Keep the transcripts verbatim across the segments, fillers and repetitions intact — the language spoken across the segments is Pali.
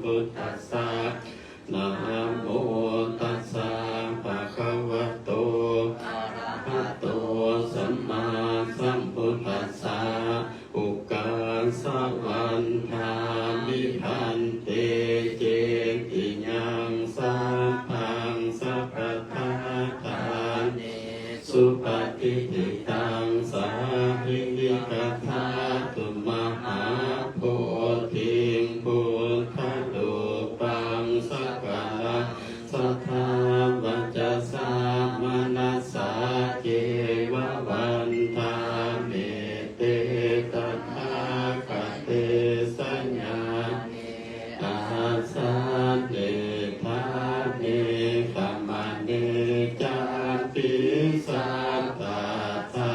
Buddhassa. Namo tassa bhagavato arahato sammāsambuddhassa. Ukāsa vandāmi bhante cetiyaṃ sabbaṃ sabbaṭṭhāne supatiṭṭhitaṃ sārīrikadhātu mahābodhiṃ buddharūpaṃ sakalaṃ sadā vacasā manasā ceva vandāmete tathāgate sayane āsane ṭhāne gamane cāpi satthā.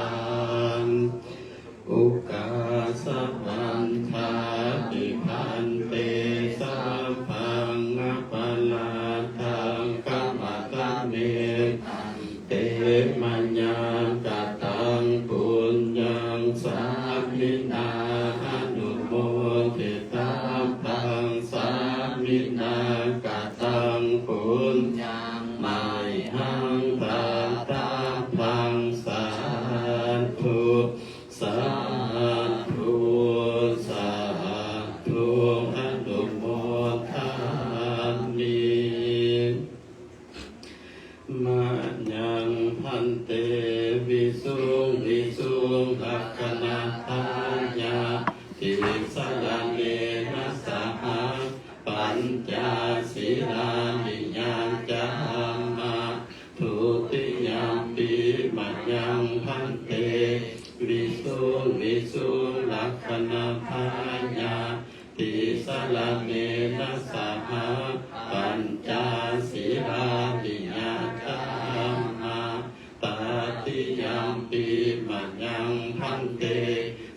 Ukāsa vandāmi bhante sabbaṃ aparādhaṃ khamatha me bhante mayā kataṃ puññaṃ sāminā anumoditabbaṃ sāminā kataṃ puññaṃ mayhaṃ dātabbaṃ sādhu sādhu sādhu anumodāmi. Mayaṃ bhante visuṃ visuṃ rakkhaṇatthāya tisaraṇena saha pañca sīlāni yācāma. Dutiyampi mayaṃ bhante visuṃ visuṃ rakkhaṇatthāya tisaraṇena saha pañca sīlāni yācāma. Tatiyampi mayaṃ bhante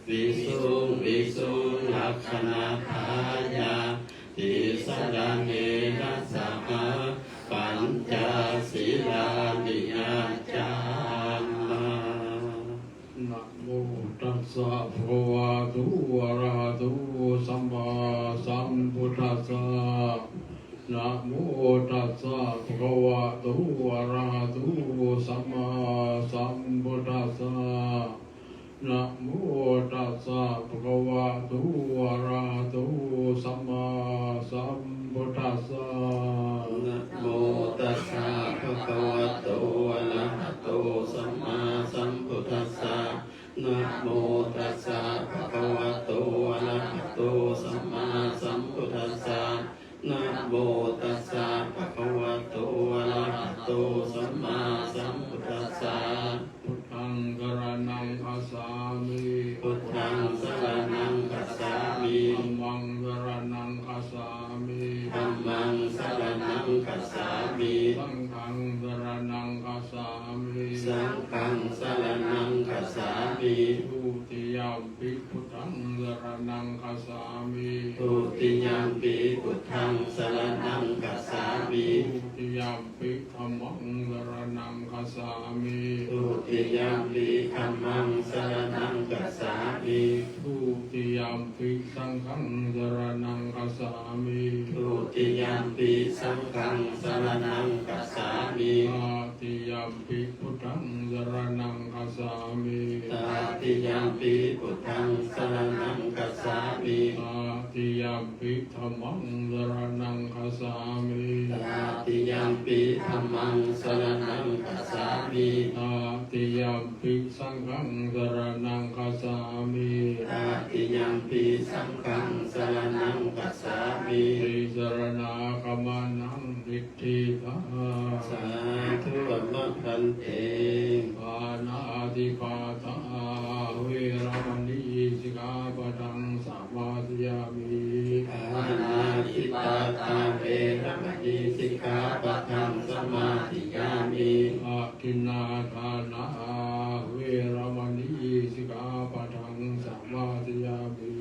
visuṃ visuṃ rakkhaṇatthāya tisaraṇena saha pañca sīlāni yācāma. Namo tassa bhagavato arahato sammāsambuddhassa. Namo tassa bhagavato arahato sammāsambuddhassa. Namo tassa bhagavato arahato sammāsambuddhassa. Namo tassa bhagavato arahato sammāsambuddhassa. Namo tassa bhagavato arahato sammāsambuddhassa. Namo tassa bhagavato arahato sammāsambuddhassa. Buddhaṃ saraṇaṃ gacchāmi. Buddhaṃ saraṇaṃ gacchāmi. Dhammaṃ saraṇaṃ gacchāmi. Dhammaṃ saraṇaṃ gacchāmi. Saṅghaṃ saraṇaṃ gacchāmi. Saṅghaṃ saraṇaṃ gacchāmi. Dutiyampi buddhaṃ saraṇaṃ gacchāmi. Dutiyampi buddhaṃ saraṇaṃ gacchāmi. Dutiyampi dhammaṃ saraṇaṃ gacchāmi. Dutiyampi dhammaṃ saraṇaṃ gacchāmi. Dutiyampi saṅghaṃ saraṇaṃ gacchāmi. Dutiyampi saṅghaṃ saraṇaṃ gacchāmi. Tatiyampi buddhaṃ saraṇaṃ gacchāmi. Tatiyampi buddhaṃ saraṇaṃ gacchāmi. Tatiyampi dhammaṃ saraṇaṃ gacchāmi. Tatiyampi dhammaṃ saraṇaṃ gacchāmi. Tatiyampi saṅghaṃ saraṇaṃ gacchāmi. Tatiyampi saṅghaṃ saraṇaṃ gacchāmi. Tisaraṇagamanaṃ niṭṭhitaṃ. Sādhu mama bhante. Pāṇātipātā veramaṇī sikkhāpadaṃ samādiyāmi. Pāṇātipātā veramaṇī sikkhāpadaṃ samādiyāmi. Adinnādānā veramaṇī sikkhāpadaṃ samādiyāmi.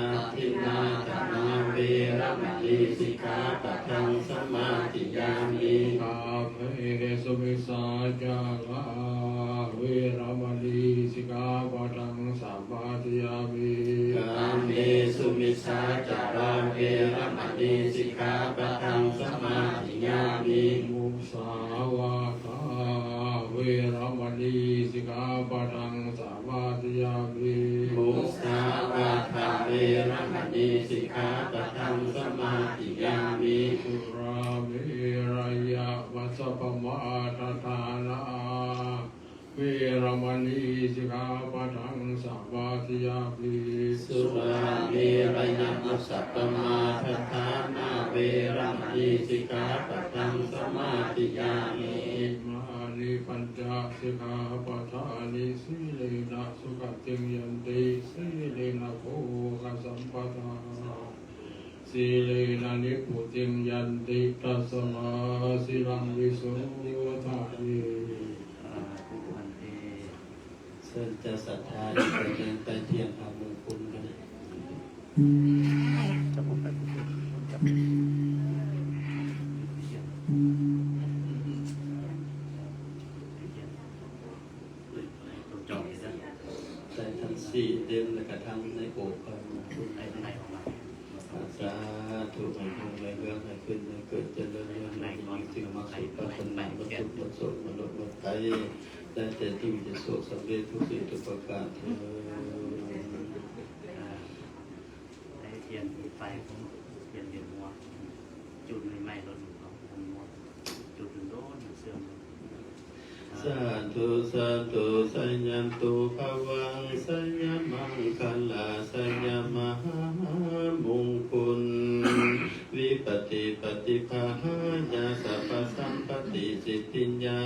Adinnādānā veramaṇī veramaṇī sikkhāpadaṃ samādiyāmi. Kāmesu micchācārā veramaṇī sikkhāpadaṃ samādiyāmi. Kāmesu micchācārā veramaṇī sikkhāpadaṃ samādiyāmi. Musāvādā veramaṇī sikkhāpadaṃ samādiyāmi. Musāvādā veramaṇī sikkhāpadaṃ samādiyāmi. Surāmerayamajjapamādaṭṭhānā veramaṇī sikkhāpadaṃ samādiyāmi. Surāmerayamajjapamādaṭṭhānā veramaṇī sikkhāpadaṃ samādiyāmi. Imāni pañca sikkhāpadāni. Sīlena sugatiṃ yanti, sīlena bhogasampadā, sīlena nibbutiṃ yanti, tasmā sīlaṃ visodhaye. ท่านเจ้าศรัทธาอีกคนหนึ่ง ใต้เทียนพระมงคลก็ได้ ใส่ทั้งสี่เล่ม แล้วก็ทั้งในโอบพระมงคล สาธุ ให้รุ่งให้เรือง ให้ขึ้นให้เกิด เจริญรุ่งเรือง ให้มีสิ่งมาสุขปรารถนา หมดทุกข์หมดโศกหมดโรคหมดภัย ได้แต่ที่จะสุขสำเร็จทุกสิ่งทุกประการเทอญ ได้เทียนมีไฟ เทียนเหรียญหัว จุดใหม่ๆ รถของผมหมด จุดโดนๆ เสื่อม Sādhu, sādhu, jayanto bhavaṃ, jayamaṅgalā, jayamahāmaṅgalā. Vipattipaṭibāhāya sabbasampattisiddhiyā,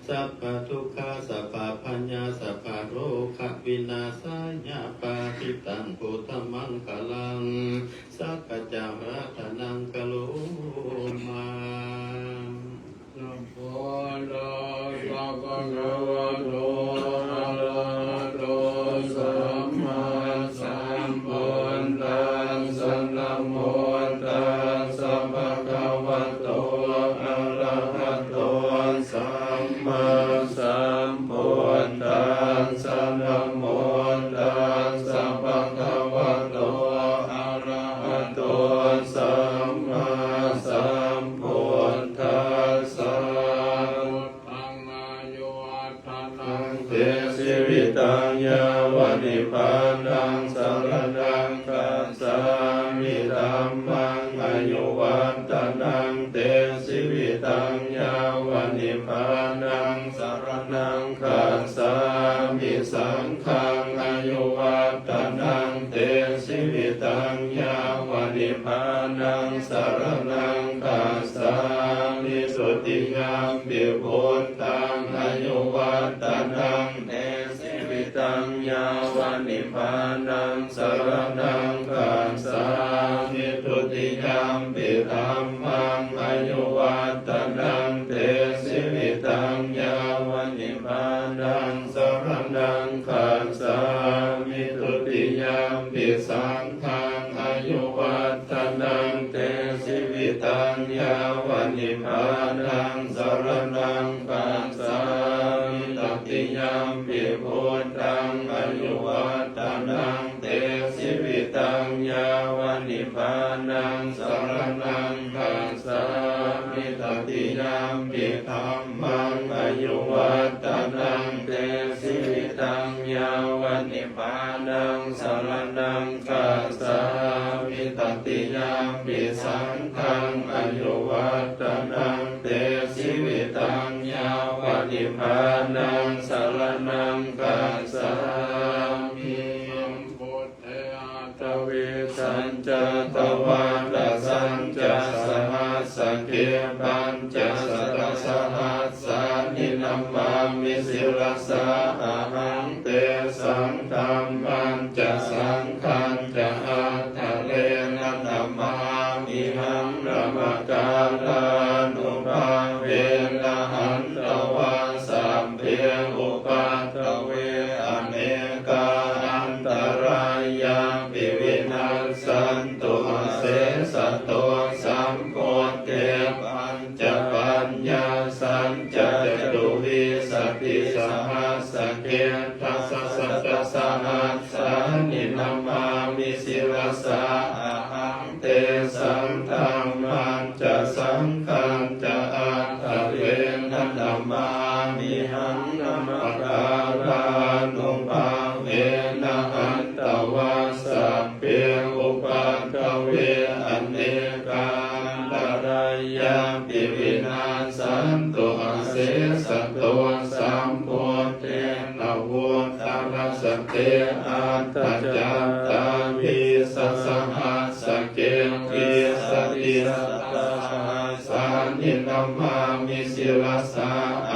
sabbadukkha sabbabhayā sabbarogavināsāya, parittaṃ brūtha maṅgalaṃ, sakkaccavatthanaṃ karoma. Namo tassa bhagavato arahato sammāsambuddhassa. Namo tassa bhagavato arahato sammāsambuddhassa. Namo tassa bhagavato arahato sammāsambuddhassa. Buddhaṃ āyuvaḍḍhanaṃ te jīvitaṃ yāva nibbānaṃ saraṇaṃ gacchāmi. Dhammaṃ āyuvaḍḍhanaṃ te jīvitaṃ yāva nibbānaṃ saraṇaṃ gacchāmi. Saṅghaṃ āyuvaḍḍhanaṃ te jīvitaṃ yāva nibbānaṃ saraṇaṃ gacchāmi. Dutiyampi buddhaṃ āyuvaḍḍhanaṃ te jīvitaṃ yāva nibbānaṃ saraṇaṃ gacchāmi. Dutiyampi dhammaṃ āyuvaḍḍhanaṃ te jīvitaṃ yāva nibbānaṃ saraṇaṃ gacchāmi. Dutiyampi saṅghaṃ āyuvaḍḍhanaṃ te jīvitaṃ yāva nibbānaṃ saraṇaṃ gacchāmi. Tatiyampi buddhaṃ āyuvaḍḍhanaṃ te jīvitaṃ yāva nibbānaṃ saraṇaṃ gacchāmi. Tatiyampi dhammaṃ āyuvaḍḍhanaṃ te jīvitaṃ yāva nibbānaṃ saraṇaṃ gacchāmi. Tatiyampi saṅghaṃ āyuvaḍḍhanaṃ te jīvitaṃ yāva nibbānaṃ saraṇaṃ gacchāmi. Sambuddhe aṭṭhavīsañca dvādasañca sahassake pañcasatasahassāni namāmi sirasā ahaṃ. Tesaṃ dhammañca saṅghañca ādarena namāmihaṃ. Namakārānubhāvena hantvā sabbe upaddave anekā antarāyāpi vinassantu asesaṃ. to sambuddhe pañcapaññāsañca catuvīsatisahassake dasasatasahassāni namāmi sirasā ahaṃ. Tesaṃ dhammañca saṅghañca ādarena namāmihaṃ. Namakārānubhāvena hantvā sabbe upaddave anekā antarāyāpi vinassantu asesato. Sambuddhe navuttarasate aṭṭhacattāḷīsasahassake vīsatisatasahassāni namāmi sirasā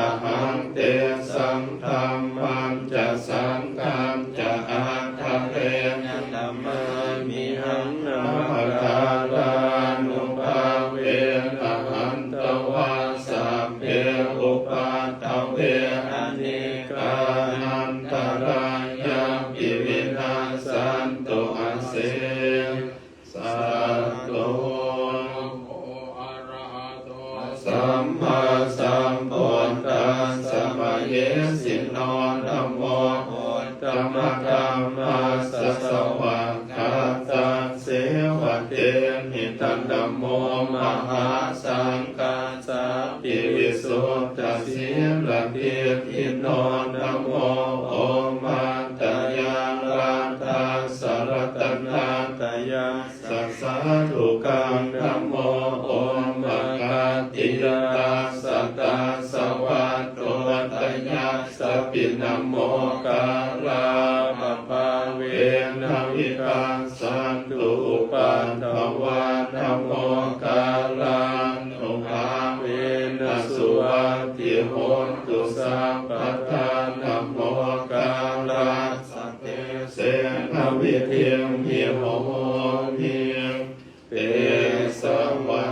ahaṃ. Tesaṃ dhammañca saṅghañca ādarena namāmihaṃ. Namakārānubhāvena hantvā sabbe upaddave anekā antarāyāpi vinassantu asesato. Sammāsambuddhassa mahesino namo uttamadhammassa svākkhātasseva tenidha namo mahāsaṅghassāpi visuddhasīladiṭṭhino namo omātyāraddhassa ratanattayassa sādhukaṃ namo omakātītassa tassa vatthuttayassapi namokārappabhāvena vigacchantu upaddavā. Namokārānubhāvena suvatthi hotu sabbadā. Namokārassa tejena vidhimhi homi tejavā.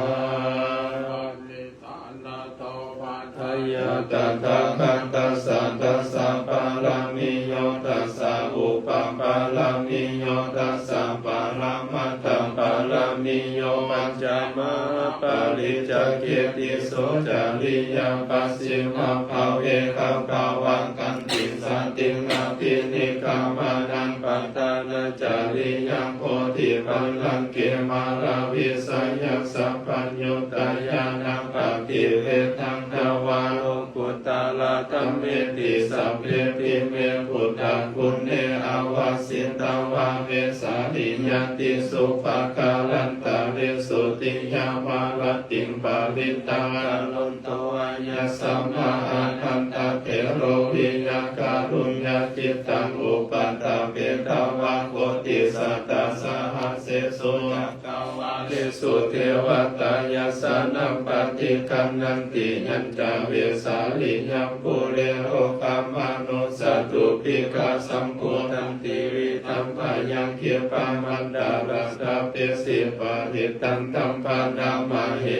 Paṇidhānato paṭṭhāya tathāgatassa dasa pāramiyo dasa upapāramiyo dasa paramatthapāramiyo pañca mahāpariccāge tisso cariyā pacchimabbhave gabbhāvakkantiṃ jātiṃ abhinikkhamanaṃ padhānacariyaṃ bodhipallaṅke māravijayaṃ sabbaññutañāṇappaṭivedhaṃ navalokuttaradhammeti sabbepime buddhaguṇe āvajjitvā vesāliyā tīsu pākārantaresu tiyāmarattiṃ parittaṃ karonto āyasmā ānandatthero viya kāruññacittaṃ upaṭṭhapetvā koṭisatasahassesu cakkavāḷesu devatā yassāṇaṃ paṭiggaṇhanti yañca vesāliyaṃ pure rogāmanussadubbhikkhasambhūtantividhaṃ bhayaṃ khippam antaradhāpesi parittaṃ taṃ bhaṇāma he.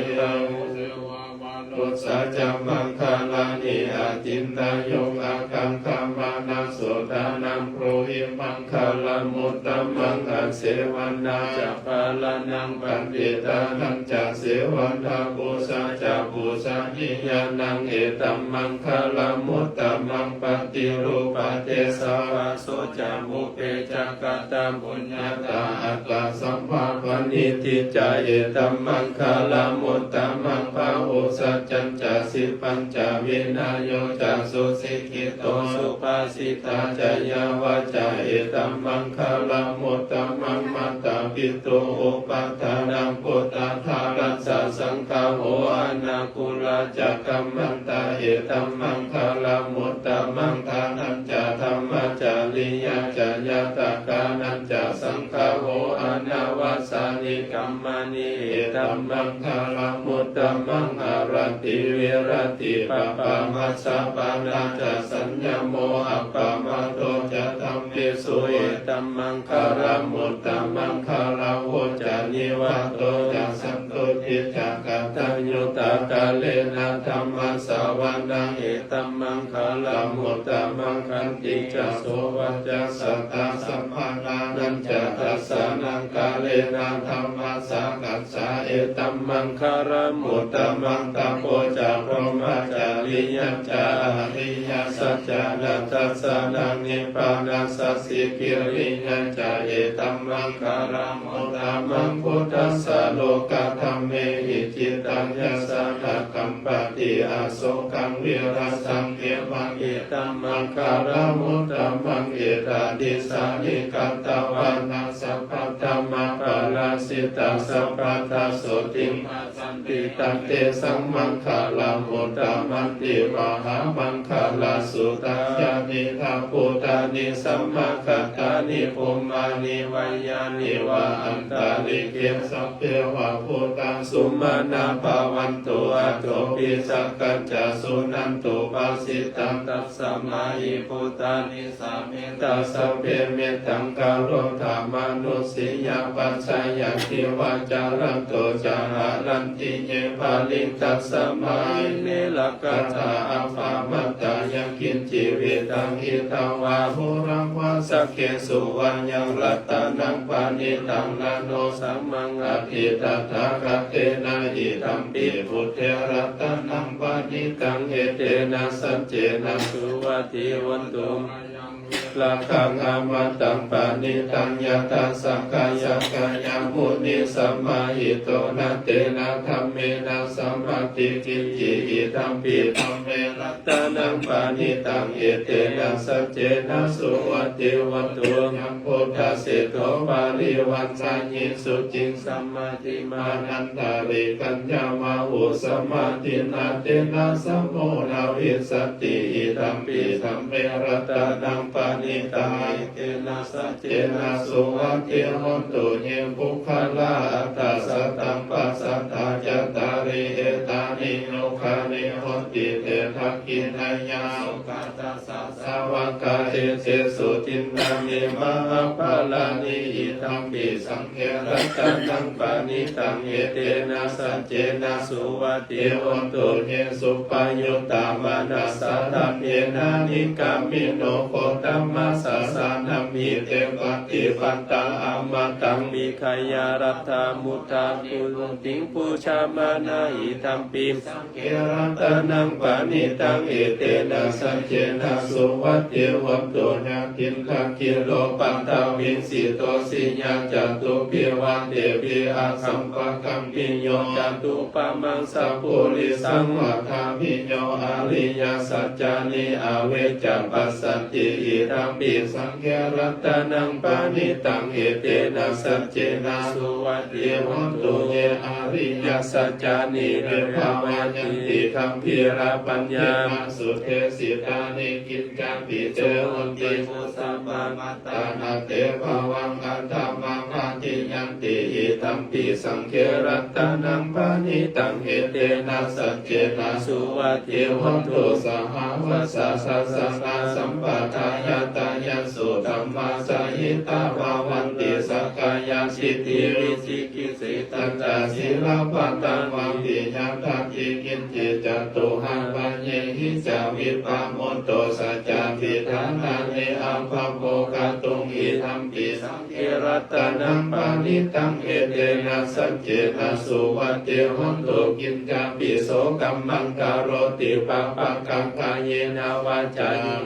Manussā ca maṅgalāni acintayuṃ ākaṅkhamānā sotthānaṃ brūhi maṅgalamuttamaṃ. Asevanā ca bālānaṃ paṇḍitānañca sevanā pūjā ca pūjanīyānaṃ etam maṅgalamuttamaṃ. Paṭirūpadesavāso ca pubbe ca katapuññatā attasammāpaṇidhi ca etam maṅgalamuttamaṃ. Bāhusaccañca sippañca vinayo ca susikkhito subhāsitā ca yā vācā etam maṅgalamuttamaṃ. Mātāpitu upaṭṭhānaṃ puttadārassa saṅgaho anākulā ca kammantā etam maṅgalamuttamaṃ. Dānañca dhammacariyā ca ñātakānañca saṅgaho anavajjāni kammāni etam maṅgalamuttamaṃ. Āratī viratī pāpā majjapānā ca saññamo appamādo ca dhammesu etam maṅgalamuttamaṃ. Gāravo ca nivāto ca santo suddhi ca kataññutā kālena dhammassavanaṃ etammaṅgalamuttamaṃ. Khantī ca sovacassatā samaṇānañca dassanaṃ kālena dhammasākacchā etammaṅgalamuttamaṃ. Tapo ca brahmacariyañca ariyasaccāna dassanaṃ nibbānasacchikiriyā ca etammaṅgalamuttamaṃ. Phuṭṭhassa lokadhammehi cittaṃ yassa na kampati asokaṃ virajaṃ khemaṃ etammaṅgalamuttamaṃ. Etādisāni katvāna sabbatthamaparājitā sabbattha sotthiṃ gacchanti taṃ tesaṃ maṅgalamuttamanti. Mahāmaṅgalasuttaṃ. Yānīdha bhūtāni samāgatāni bhummāni vā yāni va antalikkhe sabbeva bhūtā sumanā bhavantu athopi sakkacca suṇantu bhāsitaṃ. Tasmā hi bhūtā nisāmetha sabbe mettaṃ karotha mānusiyā pajāya divā ca ratto ca haranti ye baliṃ tasmā hi ne rakkhatha appamattā. Yaṅkiñci vittaṃ idha vā huraṃ vā saggesu vā yaṃ ratanaṃ paṇītaṃ na no samaṃ atthi tathāgatena idampi buddhe ratanaṃ paṇītaṃ etena saccena suvatthi hotu. Mayaṃ rakkhaṃ amataṃ paṇītaṃ yathā sakkai sakkai muni samāhito na tena dhammena samatthi kiñci idampi dhamme ratanaṃ paṇītaṃ etena saccena suvatthi hotu. Yaṃ buddhaseṭṭho parivaṇṇayī suciṃ samādhimānantarikaññamāhu samādhinā tena samo na vijjati idampi dhamme ratanaṃ paṇītaṃ etena saccena suvatthi hotu. Ye puggalā aṭṭha sataṃ pasatthā cattāri etāni yugāni honti te dakkhiṇeyyā sugatassa sāvakā etesu dinnāni mahapphalāni idampi saṅghe ratanaṃ paṇītaṃ etena saccena suvatthi hotu. Ye suppayuttā manasā daḷhena nikkāmino gotamasāsanamhi te pattipattā amataṃ vigayha laddhā mudhā nibbutiṃ bhuñjamānā idampi saṅghe ratanaṃ paṇītaṃ etena saccena suvatthi hotu. Yathindakhīlo paṭhaviṃ sito siyā catubbhi vātebhi asampakampiyo tathūpamaṃ sappurisaṃ vadāmi yo ariyasaccāni avecca passati idampi saṅghe ratanaṃ paṇītaṃ etena saccena suvatthi hotu. Ye ariyasaccāni vibhāvayanti gambhīrapaññā sudesitāni kiñcāpi te honti bhusappamattā na te bhavaṃ aṭṭhamamādiyanti idampi saṅghe ratanaṃ paṇītaṃ etena saccena suvatthi hotu. Sahāvassa dassanā sampādāya tayassu dhammā jahitā bhavanti sakkāyadiṭṭhi vicikicchitañca sīlabbataṃ vāpi yadatthi kiñci catūhapāyehi ca vippamutto saccādhidhānāni abhabbo kātuṃ idampi saṅghe ratanaṃ paṇītaṃ etena saccena suvatthi hotu. Kiñcāpi so kammaṃ karoti pāpakaṃ kāyena vācāyuṃ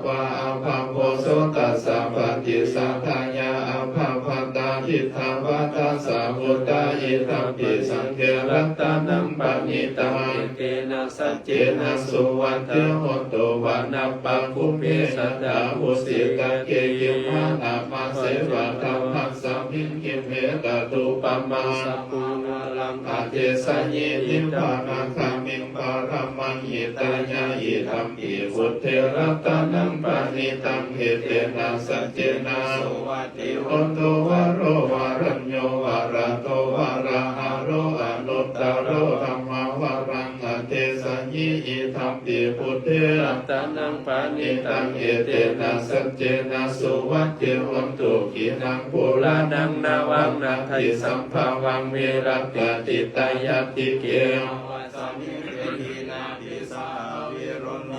vā abhabbo so tassa paṭicchādāya abhabbatā diṭṭhapadassa vuttā idampi saṅghe ratanaṃ paṇītaṃ etena saccena suvatthi hotu. Vanappagumbe saṭṭhahussi khagge gimhānamāse va dhammasmiṃ gimhe tathūpamaṃ sabbūraṃ adesayi nibbānagāmiṃ paramaṃ hitāya idampi buddhe ratanaṃ paṇītaṃ etena saccena suvatthi hotu. Varo varañño varado varāharo anuttaro dhammavaraṃ adesayi idampi buddhe ratanaṃ paṇītaṃ, etena saccena suvatthi hotu. Khīṇaṃ purāṇaṃ navaṃ natthi sambhavaṃ, virattacittāyatike.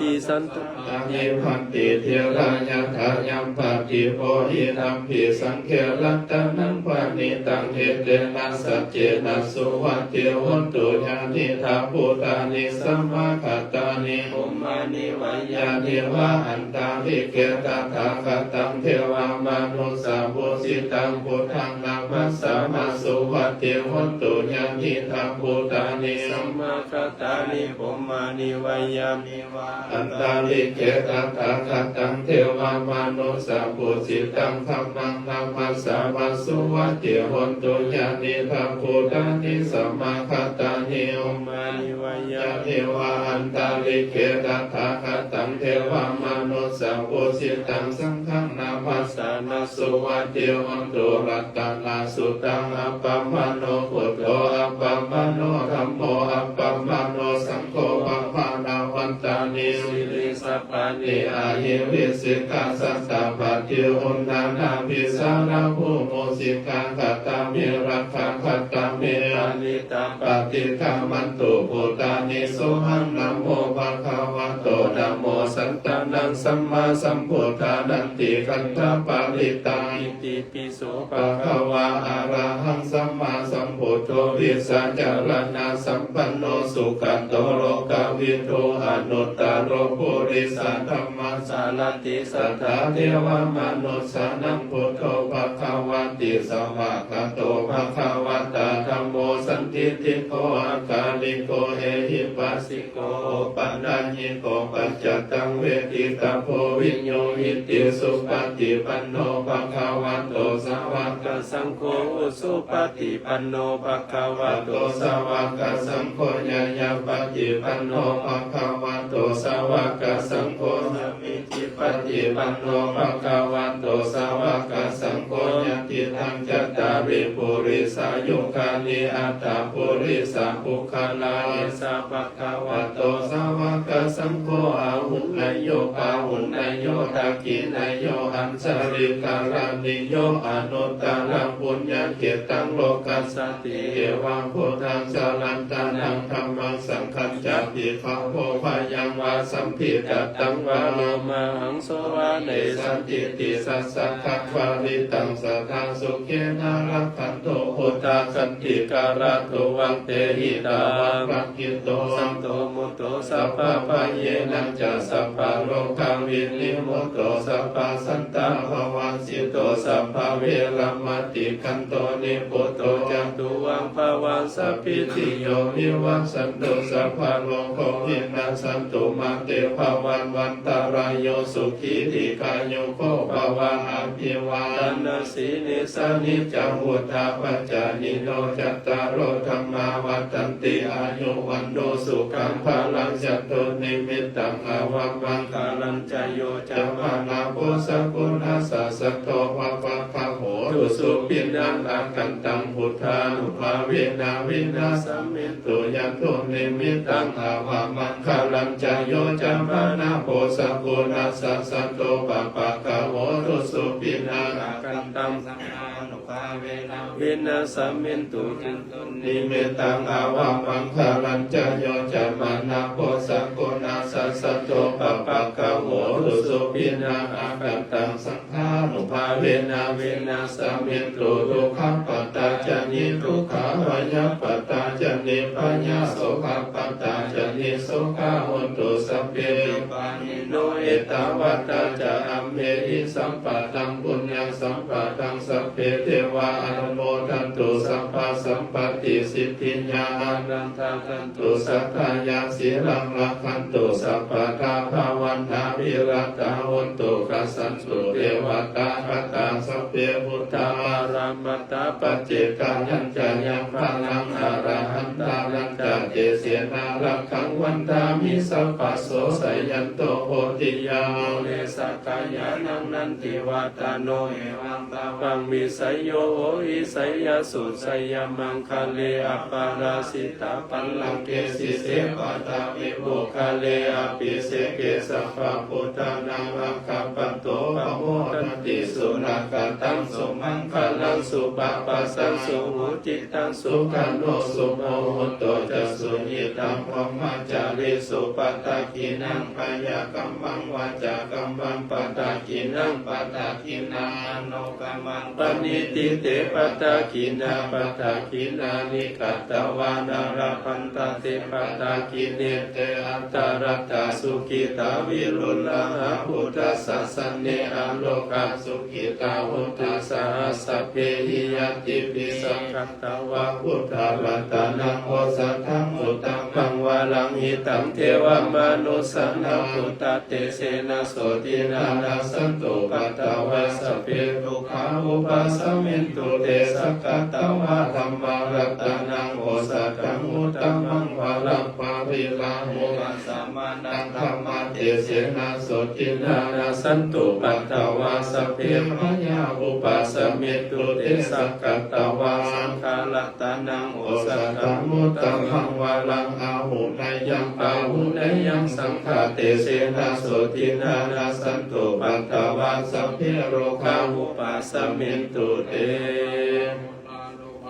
Nānāviddhāni bhantī, dhirā yathāyampadīpo, idampi saṅghe ratanaṃ paṇītaṃ, etena saccena suvatthi hotu. Yānīdha bhūtāni samāgatāni, bhummāni vā yāni va antalikkhe, tathāgataṃ devamanussapūjitaṃ, buddhaṃ namassāma suvatthi hotu. Yānīdha bhūtāni samāgatāni, bhummāni vā yāni va antalikkhe, tathāgataṃ devamanussapūjitaṃ, dhammaṃ namassāma suvatthi hotu. Yānīdha bhūtāni samāgatāni, bhummāni vā yāni va antalikkhe, tathāgataṃ devamanussapūjitaṃ, saṅghaṃ namassāma suvatthi hotu. Ratanasuttaṃ. Appamāṇo buddho, appamāṇo dhammo, appamāṇo saṅgho, pamāṇavantāni sirīsapāni, ahi vicchikā satapadī uṇṇānābhī sarabū mūsikā. Katā me rakkhā, katā me parittā, paṭikkamantu bhūtāni, sohaṃ namo bhagavato, namo sattannaṃ sammāsambuddhānanti. Khandhaparittaṃ. Itipi so bhagavā arahaṃ sammāsambuddho vijjācaraṇasampanno sugato lokavidū anuttaro purisadammasārathi satthā devamanussānaṃ buddho bhagavāti. Svākkhāto bhagavatā dhammo sandiṭṭhiko akāliko ehipassiko opanayiko paccattaṃ veditabbo viññūhīti. Supaṭipanno bhagavato sāvakasaṅgho, ujupaṭipanno bhagavato sāvakasaṅgho, ñāyapaṭipanno bhagavato sāvakasaṅgho, sāmīcipaṭipanno bhagavato sāvakasaṅgho, yadidaṃ cattāri purisayugāni aṭṭha purisapuggalā, esa bhagavato sāvakasaṅgho, āhuneyyo pāhuneyyo dakkhiṇeyyo añjalikaraṇīyo anuttaraṃ puññakkhettaṃ lokassāti. Evaṃ buddhaṃ sarantānaṃ dhammaṃ saṅghañca bhikkhavo bhayaṃ vā sambhitattaṃ vā lomahaṃso vā nesantīti. Saccakā parittaṃ sadā sukhena rakkhantu buddhā santikarā tuvaṃ tehi tāvaṃ rakkhito santo mutto sabbabhayena ca sabbarogā vinimutto sabbasantāpavajjito sabbaveramatikkanto nibbuto ca tuvaṃ bhava. Sabbītiyo vivajjantu sabbarogo vinassatu mā te bhavatvantarāyo sukhī dīghāyuko bhava. Abhivādanasīlissa niccaṃ vuḍḍhāpacāyino cattāro dhammā vaḍḍhanti āyu vaṇṇo sukhaṃ balaṃ. Yadunnimittaṃ avamaṅgalañca yo cāmanāpo sakuṇassa saddo pāpaggaho dussupinaṃ akantaṃ buddhānubhāvena vināsamentu. Yadunnimittaṃ avamaṅgalañca yo cāmanāpo sakuṇassa saddo pāpaggaho dussupinaṃ akantaṃ saṅghānubhāvena vināsamentu. Yadunnimittaṃ avamaṅgalañca yo cāmanāpo sakuṇassa saddo pāpaggaho dussupinaṃ akantaṃ saṅghānubhāvena vināsamentu. Dukkhappattā ca niddukkhā bhayappattā ca nibbhayā sokappattā ca nissokā hontu sabbepi pāṇino. Ettāvatā ca amhehi sambhataṃ puññasampadaṃ sabbe devānumodantu sabbasampattisiddhiyā. Anantaguṇ tu saddhāya sīlaṃ rakkhantu sabbadā bhāvanābhiratā hontu gacchantu devatāgatā. Sabbe buddhā balappattā paccekānañca yaṃ balaṃ arahantānañca tejena rakkhaṃ bandhāmi sabbaso. Jayanto bodhiyā mūle sakyānaṃ nandivaḍḍhano, evaṃ tvaṃ vijayo hohi jayassu jayamaṅgale, aparājitapallaṅke sīse paṭhavipokkhare, abhiseke sabbabuddhānaṃ aggappatto pamodati. Sunakkhattaṃ sumaṅgalaṃ supabhātaṃ suhuṭṭhitaṃ, sukhaṇo sumuhutto ca suyiṭṭhaṃ brahmacārisu, padakkhiṇaṃ kāyakammaṃ vācākammaṃ padakkhiṇaṃ, padakkhiṇaṃ manokammaṃ paṇidhī te padakkhiṇā. Padakkhiṇāni katvāna labhantatthe padakkhiṇe. Te atthaladdhā sukhitā viruḷhā buddhasāsane, arogā sukhitā hotha saha sabbehi ñātibhi. Sakkatvā buddharatanaṃ osathaṃ uttamaṃ varaṃ, hitaṃ devamanussānaṃ buddhatejena sotthinā, nassantupaddavā sabbe dukkhā vūpasamentu te. Sakkatvā dhammaratanaṃ osathaṃ uttamaṃ varaṃ, pariḷāhūpasamanaṃ dhammatejena sotthinā, nassantupaddavā sabbe bhayā vūpasamentu te. Sakkatvā saṅgharatanaṃ osathaṃ uttamaṃ varaṃ, āhuneyyaṃ pāhuneyyaṃ saṅghatejena sotthinā, nassantupaddavā sabbe rogā vūpasamentu te.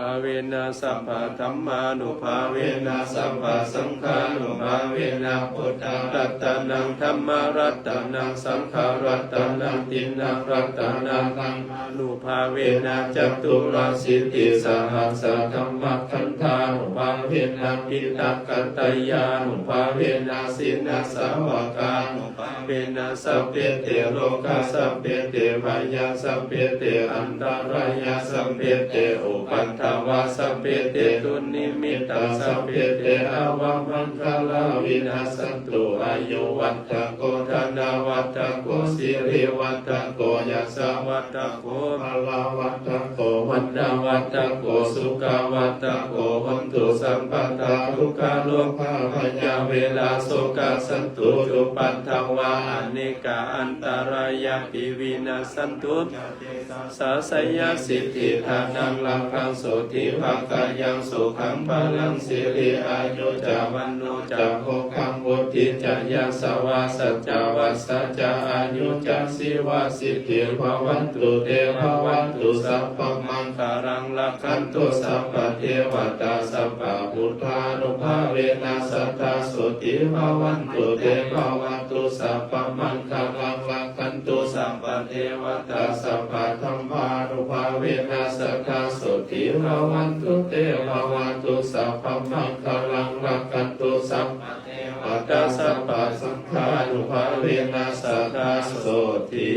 Buddhānubhāvena sabbadhammānubhāvena sabbasaṅghānubhāvena buddharatanaṃ dhammaratanaṃ saṅgharatanaṃ tiṇṇaṃ ratanānaṃ nubhāvena caturāsītisahassadhammakkhandhānubhāvena piṭakattayānubhāvena jinasāvakānubhāvena sabbe te rogā sabbe te bhayā sabbe te antarāyā sabbe te upaddavā sabbe te dunnimittā sabbe te avamaṅgalā vinassantu. Āyuvaḍḍhako dhanavaḍḍhako sirivaḍḍhako yasavaḍḍhako balavaḍḍhako vaṇṇavaḍḍhako sukhavaḍḍhako hotu sabbadā. Dukkharogabhayā verā sokā sattu cupaddavā anekā antarāyāpi vinassantu ca tejasā. Jayasiddhi dhanaṃ lābhaṃ sotthi bhāgyaṃ sukhaṃ balaṃ siri āyu ca vaṇṇo ca bhogaṃ vuḍḍhī ca yasavā satavassā ca āyū ca jīvasiddhī bhavantu te. Bhavatu sabbamaṅgalaṃ rakkhantu sabbadevatā sabbabuddhānubhāvena sadā sotthī bhavantu te. Bhavatu sabbamaṅgalaṃ rakkhantu sabbadevatā sabbadhammānubhāvena sadā sotthī bhavantu te. Bhavatu sabbamaṅgalaṃ rakkhantu sabbadevatā sabbasaṅghānubhāvena sadā sotthī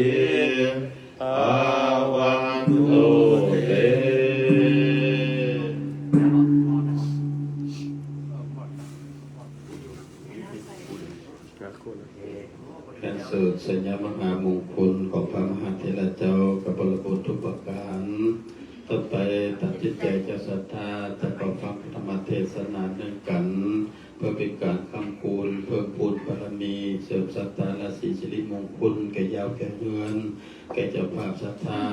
bhavantu te. เป็นสูตรชัยมหามงคลของพระมหาเถระเจ้ากับพระบุตรทุกประการ ต่อไปตัดสินใจเจ้าศรัทธาจะขอฟังพระธรรมเทศนาเนื่องกัน เพื่อเป็นการค้ำคูณเพิ่มพูนบารมี เสริมศรัทธาราศีสิริมงคล แก่ยาวแก่เฮือน แก่เจ้าภาพศรัทธา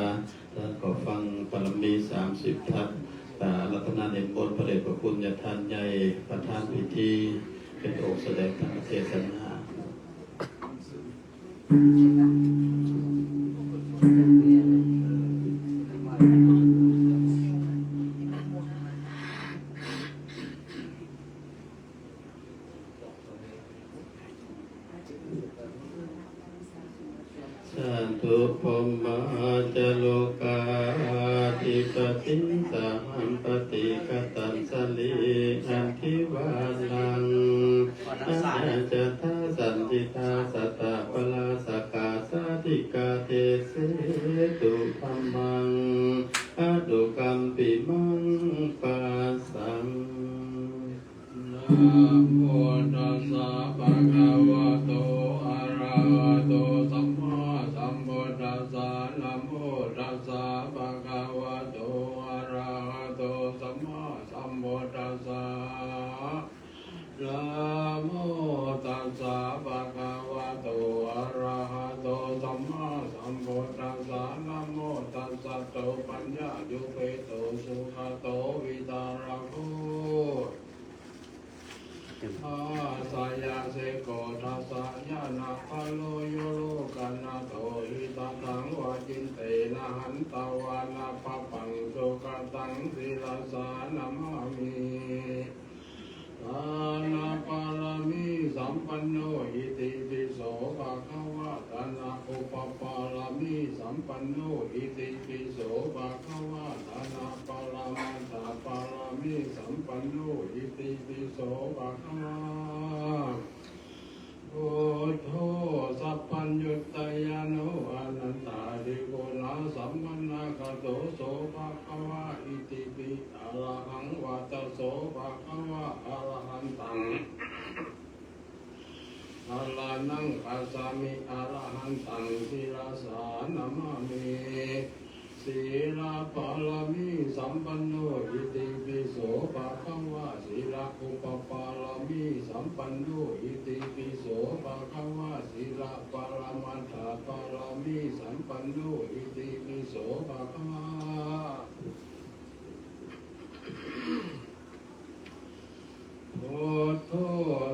และขอฟังบารมี สามสิบ ทัศน์ อ่า รัตนนิมนต์พระเดชพระคุณญาติท่านใหญ่ ประธานพิธี เป็นองค์แสดงธรรมเทศนา Sādhu. Brahmā ca lokādhipatiṃ sahampati katañjalī andhivaraṃ āyācatha saṇṭhitā sattha pārājikā sādīkā desetu brahmaṃ anukampimaṃ pāsaṃ. Namo tassa bhagavato arahato sammāsambuddhassa. Namo tassa bhagavato arahato sammāsambuddhassa. Namo tassa bhagavato arahato sammāsambuddhassa. Namo tassa topaññāyo peto sugato vitarako. Āsayaseko dasañāṇapālo yo lokanaṭṭho, hitatthaṃ vā cintena hantvā na pāpaṃ, sugataṃ sirasā namāmi. Dānapāramī sampanno itipi so bhagavā. Dāna upapāramī sampanno itipi so bhagavā. Dāna paramattha pāramī sampanno itipi so bhagavā. Buddho sabbaññutañāṇo anantādiguṇasamannāgato so bhagavā itipi arahaṃ vata so bhagavā. Arahantaṃ saraṇaṃ gacchāmi. Arahantaṃ sirasā namāmi. Sīlapāramī sampanno itipi so bhagavā. Sīla upapāramī sampanno itipi so bhagavā. Sīla paramattha pāramī sampanno itipi so bhagavā. Buddho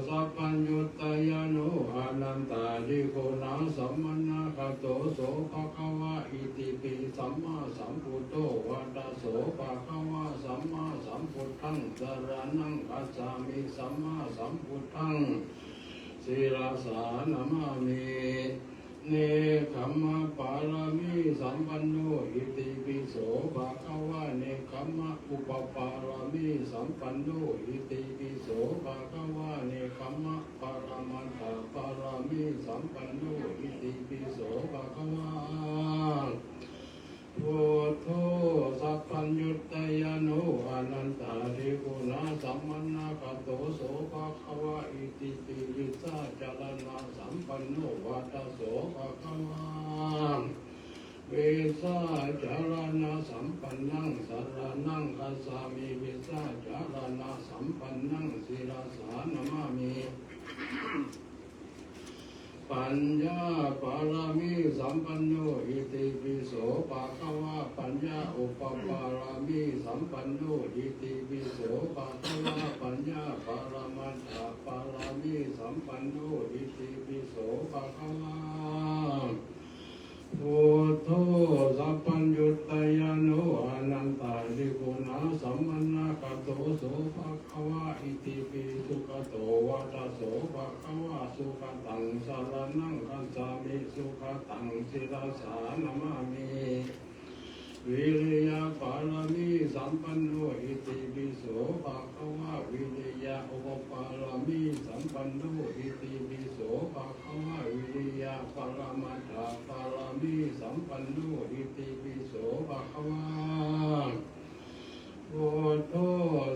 sabbaññutañāṇo anantādiguṇasamannāgato so bhagavā itipi sammāsambuddho vata so bhagavā. Sammāsambuddhaṃ saraṇaṃ gacchāmi. Sammāsambuddhaṃ sirasā namāmi. Nekkhamma pāramī sampanno itipi so bhagavā. Nekkhamma upapāramī sampanno itipi so bhagavā. Nekkhamma paramattha pāramī sampanno itipi so bhagavā. Buddho sabbaññutañāṇo anantādiguṇasamannāgato so bhagavā itipi vijjācaraṇasampanno vata so bhagavā. Vijjācaraṇasampannaṃ saraṇaṃ gacchāmi. Vijjācaraṇasampannaṃ sirasā namāmi. Paññā pāramī sampanno itipi so bhagavā. Paññā upapāramī sampanno itipi so bhagavā. Paññā paramattha pāramī sampanno itipi so bhagavā. Buddho sabbaññutañāṇo anantādiguṇasamannāgato so bhagavā itipi sugato vata so bhagavā. Sugataṃ saraṇaṃ gacchāmi. Sugataṃ sirasā namāmi. Viriya pāramī sampanno itipi so bhagavā. Viriya upapāramī sampanno itipi so bhagavā. Viriya paramattha pāramī sampanno itipi so bhagavā. Buddho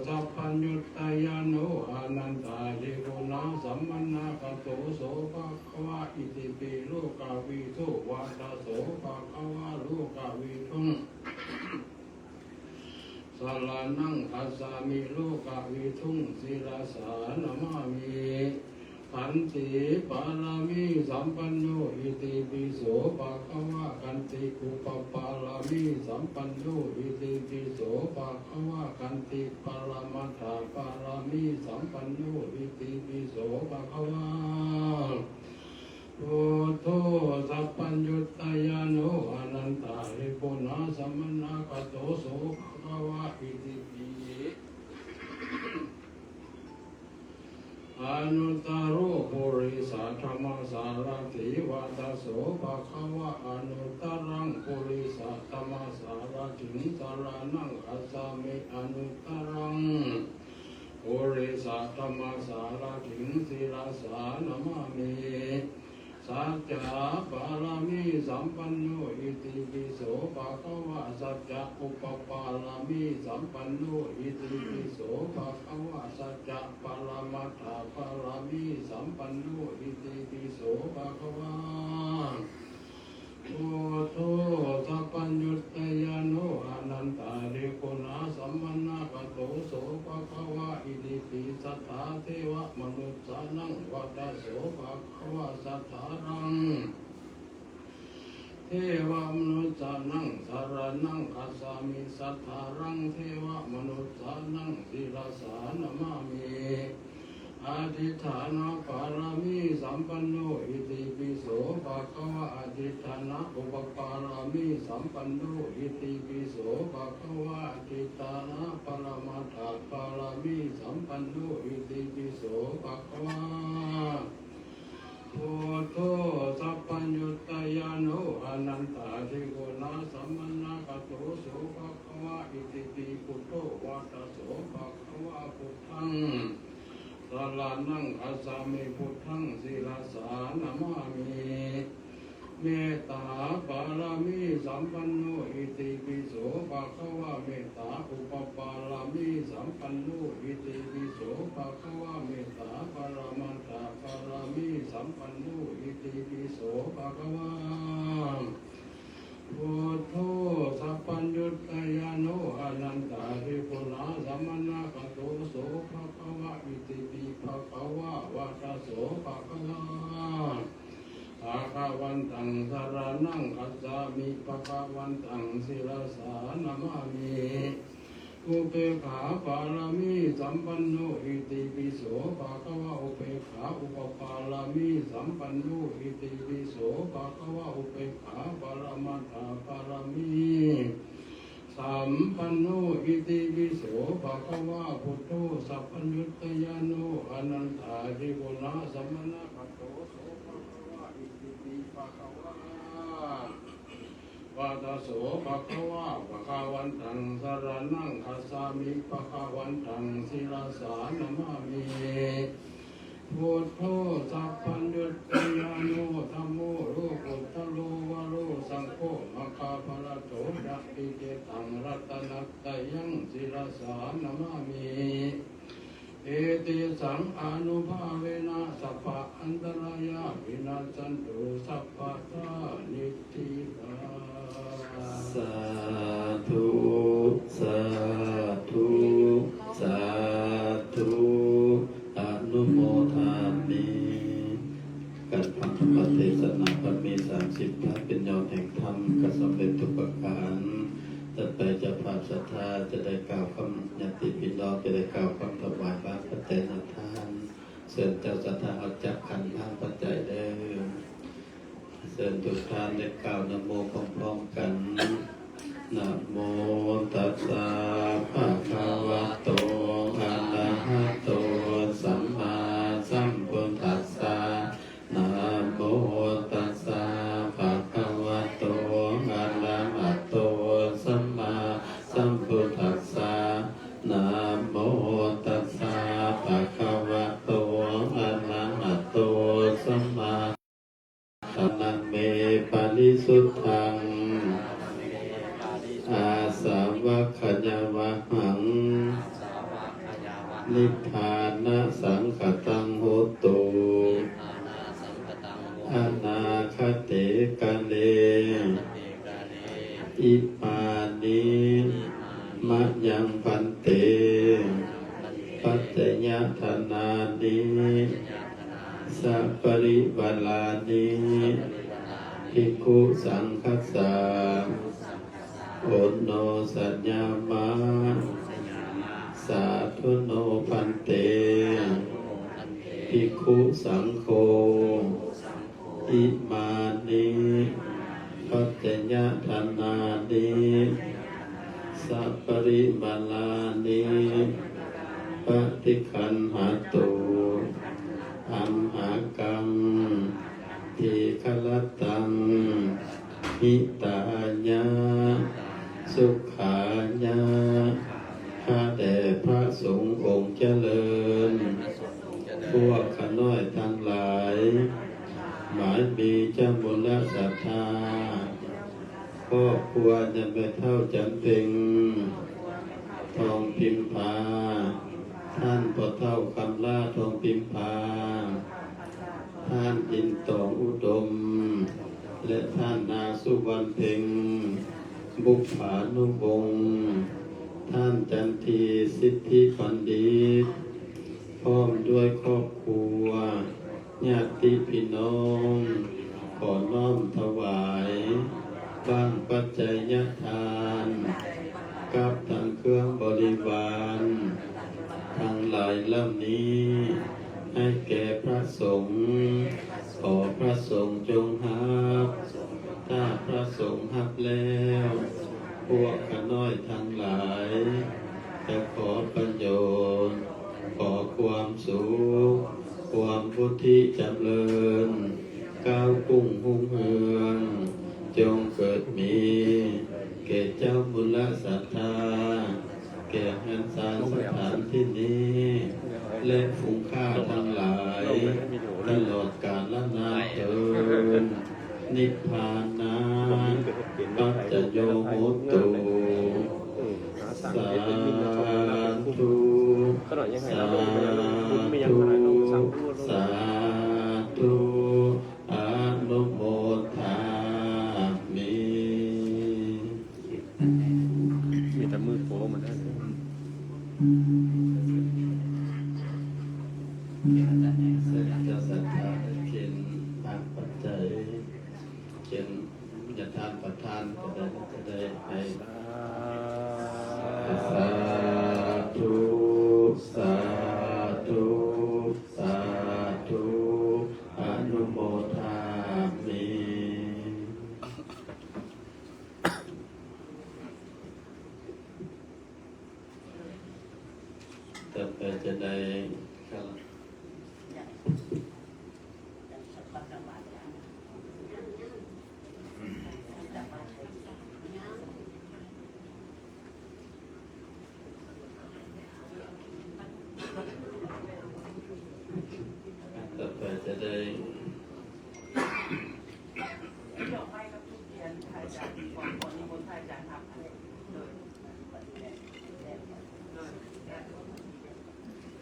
sabbaññutañāṇo anantādiguṇasamannāgato so bhagavā itipi lokavidū vata so bhagavā. Lokavidūṃ saraṇaṃ gacchāmi. Lokavidūṃ sirasā namāmi. Khanti pāramī sampanno itipi so bhagavā. Khanti upapāramī sampanno itipi so bhagavā. Khanti paramattha pāramī sampanno itipi so bhagavā. Buddho sabbaññutañāṇo anantādiguṇasamannāgato so bhagavā itipi anuttaro purisadammasārathi vata so bhagavā. Anuttaraṃ purisadammasārathiṃ saraṇaṃ gacchāmi. Anuttaraṃ purisadammasārathiṃ sirasā namāmi. Sacca pāramī sampanno itipi so bhagavā. Sacca upapāramī sampanno itipi so bhagavā. Sacca paramattha pāramī sampanno itipi so bhagavā. Buddho sabbaññutañāṇo anantādiguṇasamannāgato so bhagavā. Itipi satthā devamanussānaṃ vata so bhagavā. Satthānaṃ devamanussānaṃ saraṇaṃ gacchāmi. Satthānaṃ devamanussānaṃ sirasā namāmi. Adhiṭṭhānapāramī sampanno. Itipi so bhagavā. Adhiṭṭhāna upapāramī sampanno. Itipi so bhagavā. Adhiṭṭhāna paramattha pāramī sampanno. Itipi so bhagavā. Buddho sabbaññutañāṇo anantādiguṇasamannāgato so bhagavā. Itipi buddho vata so bhagavā. Buddhaṃ saraṇaṃ gacchāmi. Buddhaṃ sirasā namāmi. Mettāpāramī sampanno. Itipi so bhagavā. Mettā upapāramī sampanno. Itipi so bhagavā. Mettā paramattha pāramī sampanno. Itipi so bhagavā. Buddho sabbaññutañāṇo anantādiguṇasamannāgato so bhagavā. Itipi bhagavā vata so bhagavā. Bhagavantaṃ saraṇaṃ gacchāmi. Bhagavantaṃ sirasā namāmi. Upekkhāpāramī sampanno. Itipi so bhagavā. Upekkhā upapāramī sampanno. Itipi so bhagavā. Upekkhā paramattha pāramī sampanno. Itipi so bhagavā. Buddho sabbaññutañāṇo anantādiguṇasamannāgato so bhagavā. Itipi bhagavā vata so bhagavā. Bhagavantaṃ saraṇaṃ gacchāmi. Bhagavantaṃ sirasā namāmi. Buddho sabbaññutañāṇo dhammo lokuttaro varo saṅgho maggaphalanto ca ticetaṃ ratanattayaṃ sirasā namāmi. Etesaṃ ānubhāvena sabba antarāyā vinassantu sabbadā niddhitā. Sādhu, sādhu, sādhu, anumodāmi. การฟังธรรมเทศนาก็มีสามสิบพระเป็นยอดแห่งธรรม ก็สำเร็จทุกประการ ต่อไปเจ้าภาพศรัทธาจะได้กล่าวคำ ญาติพี่น้องจะได้กล่าวคำถวายบาตรปัจจัยทาน เชิญเจ้าศรัทธาเอาจักขันธ์ทานปัจจัยเด้อ เชิญทุกท่านได้กล่าวนะโมพร้อมๆกัน Namo tassa bhagavato arahato sammāsambuddhassa. Namo tassa bhagavato arahato sammāsambuddhassa. Namo tassa bhagavato arahato sammā. Dānaṃ me parisuddhaṃ āsavakkhayāvahaṃ. Nibbānasaṅkhataṃ hotu anāgate kāle. Imāni mayaṃ bhante paccayadānāni saparivārāni bhikkhusaṅghassa oṇojayāma. Sādhu no bhante bhikkhusaṅgho imāni paccayadānāni saparivārāni paṭiggaṇhātu amhākaṃ dīgharattaṃ hitāya sukhāya. ข้าแต่พระสงฆ์องค์เจริญ พวกข้าน้อยทั้งหลาย หมายมีเจ้ามูลศรัทธา ครอบครัวญาติแม่เฒ่าจันเพ็ง ทองพิมพา ท่านพ่อเฒ่าคำลา ทองพิมพา ท่านอินทองอุดม และท่านนาสุวรรณเพ็ง บุพผานุวงศ์ ท่านจันทีสิทธิบัณฑิต พร้อมด้วยครอบครัว ญาติพี่น้อง ขอน้อมถวาย บั้งปัจจัยทาน กับทั้งเครื่องบริวาร ทั้งหลายเหล่านี้ ให้แก่พระสงฆ์ ขอพระสงฆ์จงรับ ถ้าพระสงฆ์รับแล้ว พวกข้าน้อยทั้งหลาย จะขอประโยชน์ ขอความสุข ความพุทธิจำเริญ ก้าวกุ้งรุ่งเรือง จงเกิดมี แก่เจ้าบุญศรัทธา แก่เฮือนซานสถานที่นี้ และฝูงข้าทั้งหลาย ตลอดกาลนานเทอญ Nibbānaṃ paccayo hotu. สาธุ สาธุ สาธุ อนุโมทามิ มีแต่มือโผล่มาได้เลย เจ้าศรัทธาได้กินทานปัจจัย เป็นญาติทานประทานก็ได้ จะได้ให้ สาธุ สาธุ สาธุ อนุโมทามิ ต่อไปจะได้ ต่อไปจะได้ เป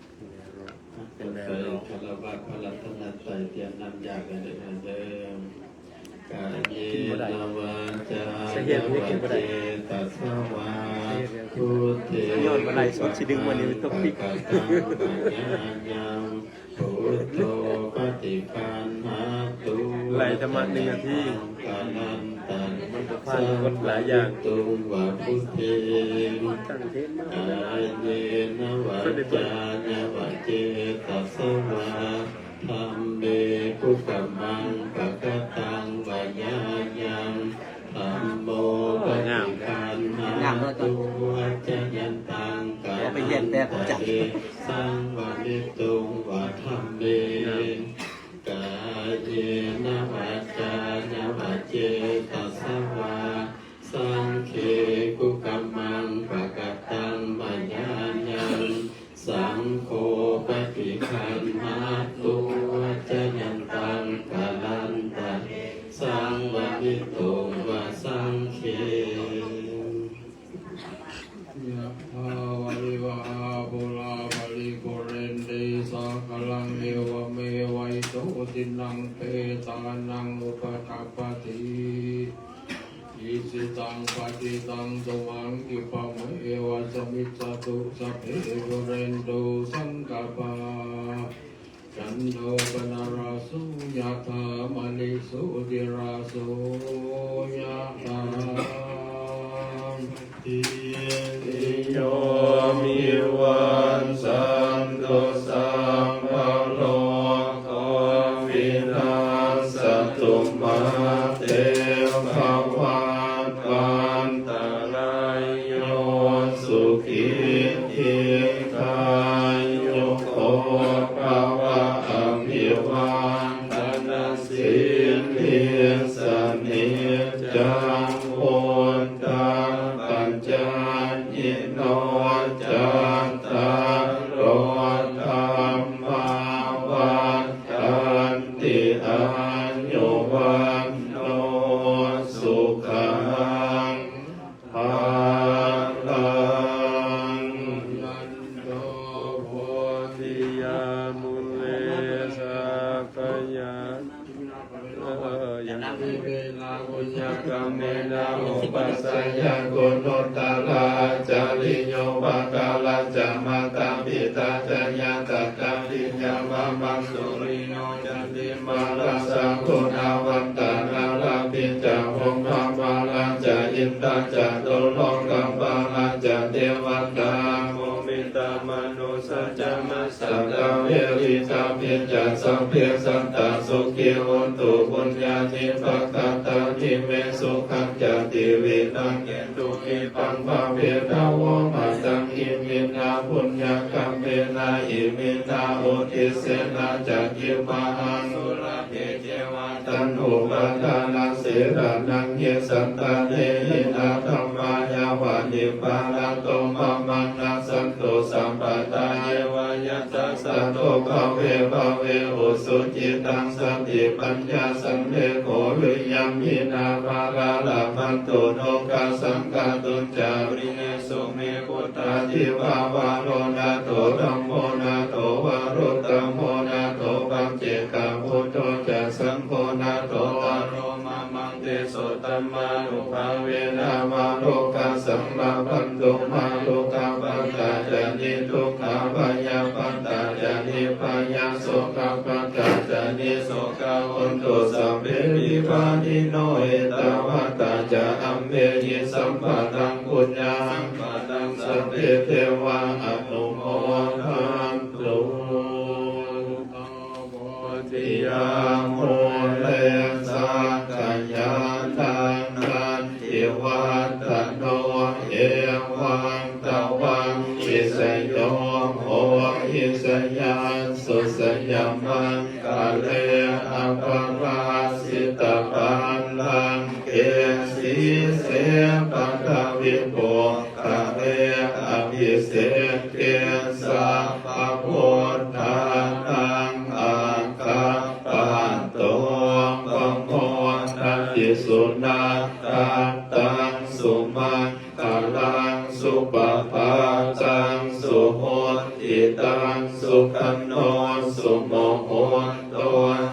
็นแนวรอง เป็นแนวรอง คารวะพระรัตนตรัย เตรียมน้ำยากันเลยนะเด้อ กายเยนะวาจา สาเหตุที่กินบ่ได้ ยะวาเจตสวา พุทเท ย้อนว่าไลฟ์สดสิดึงวันนี้เป็น topic ปะกะตังมะยายัง พุทโธปะฏิคันหะตุ ไลฟ์ธรรมะหนึ่งนาที กัลลันตัง มันก็ผ่านกฎหลายอย่าง สังวาทิตุงวาพุทเท ตั้งเทศมา กายเยนะวาจายะวาเจตสวา ธัมเม คุกัมมัง ปะกะตังมะยายัง ธัมโม ปะฏิคันหะตุ อัจจยันตัง กัลลันตะเต สังวาทิตุงวาธัมเม กายเยนะวาจายะวาเจตสวา สังเข คุกัมมัง ปะกะตังมะยายัง สังโฆ ปะฏิคันหะตุ อัจจยันตัง กัลลันตะเต สังวาทิตุงวาสังเข Yathā vārivahā pūrā paripūrenti sāgaraṃ, evameva ito dinnaṃ petānaṃ upakappati. Icchitaṃ patthitaṃ tumhaṃ khippameva samijjhatu, sabbe pūrentu saṅkappā, cando paṇṇaraso yathā, maṇi jotiraso yathā. Sabbītiyo vivajjantu, sabbarogo vinassatu, mā te bhavatvantarāyo, sukhī dīghāyuko bhava. Abhivādanasīlissa niccaṃ vuḍḍhāpacāyino, cattāro dhammā vaḍḍhanti: āyu vaṇṇo sukhaṃ balaṃ. Jayanto bodhiyā mūle sakyānaṃ nandivaḍḍhano, evaṃ tvaṃ vividhānaṃ puññakammena upajjhāyā guṇuttarā ācariyū Tattha viya mamaṃ suriyo candimā rājā guṇavantā narāpi ca brahmamārā ca indā ca lokapālā ca devatā bhūmiṭṭhā manussā ca majjhattā verikāpi ca sabbe sattā sukhī hontu puññāni pakatāni me sukhañca tividhaṃ dentu khippaṃ pāpetha vomataṃ. Iminā puññakammena iminā uddisena ca khippāhaṃ sulabhe ceva taṇhupādānachedanaṃ ye santāne hīnā dhammā yāva nibbānato mamaṃ nassantu sabbadā yeva yattha jāto bhave bhave ujucittaṃ satipaññā sallekho viriyamhinā mārā labhantu nokāsaṃ kātuñca viriyesu me. Buddhādhipavaro nātho dhammo nātho varuttamo nātho paccekabuddho ca saṅgho nāthottaro mamaṃ tesottamānubhāvena mārokāsaṃ labhantu. Mārokāpannā ca niddukkhā bhayappattā ca nibbhayā sokappattā ca nissokā hontu sabbepi pāṇino. Ettāvatā ca amhehi sambhataṃ puññasampadaṃ sabbe devā anumodantu. Bodhiyā mūle sakyānaṃ nandivaḍḍhano evaṃ tvaṃ vijayo hohi jayassu jayamaṅgale aparājitapallaṅke sīse paṭhavipokkhare abhiseke sabbabuddhānaṃ aggappatto pamodati. Sunakkhattaṃ sumaṅgalaṃ supabhātaṃ suhuṭṭhitaṃ sukhaṇo sumuhutto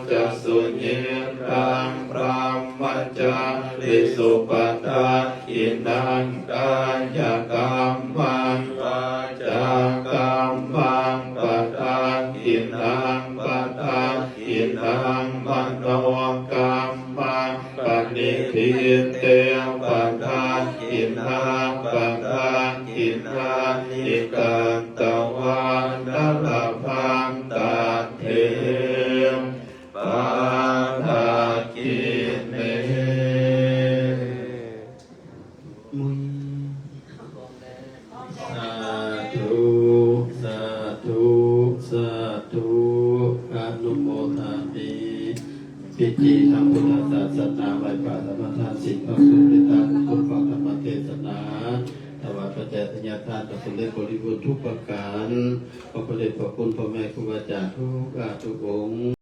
ca suyiṭṭhaṃ brahmacārisu. Padakkhiṇaṃ kāyakammaṃ vācākammaṃ padakkhiṇaṃ padakkhiṇaṃ manokammaṃ paṇidhī te padakkhiṇā padakkhiṇāni katvāna labhantatthe padakkhiṇe. Sādhu, sādhu, sādhu, anumodāmi. พิธีทางพุทธศาสนา ไหว้พระสมาทานศีลพระสูตร และทานกุศลฟังธรรมเทศนา ถวายปัจจัยทายทาน กับสมเด็จบริบูรณ์ทุกประการ ขอพระเดชพระคุณพ่อแม่ครูอาจารย์ทุกอาทุกองค์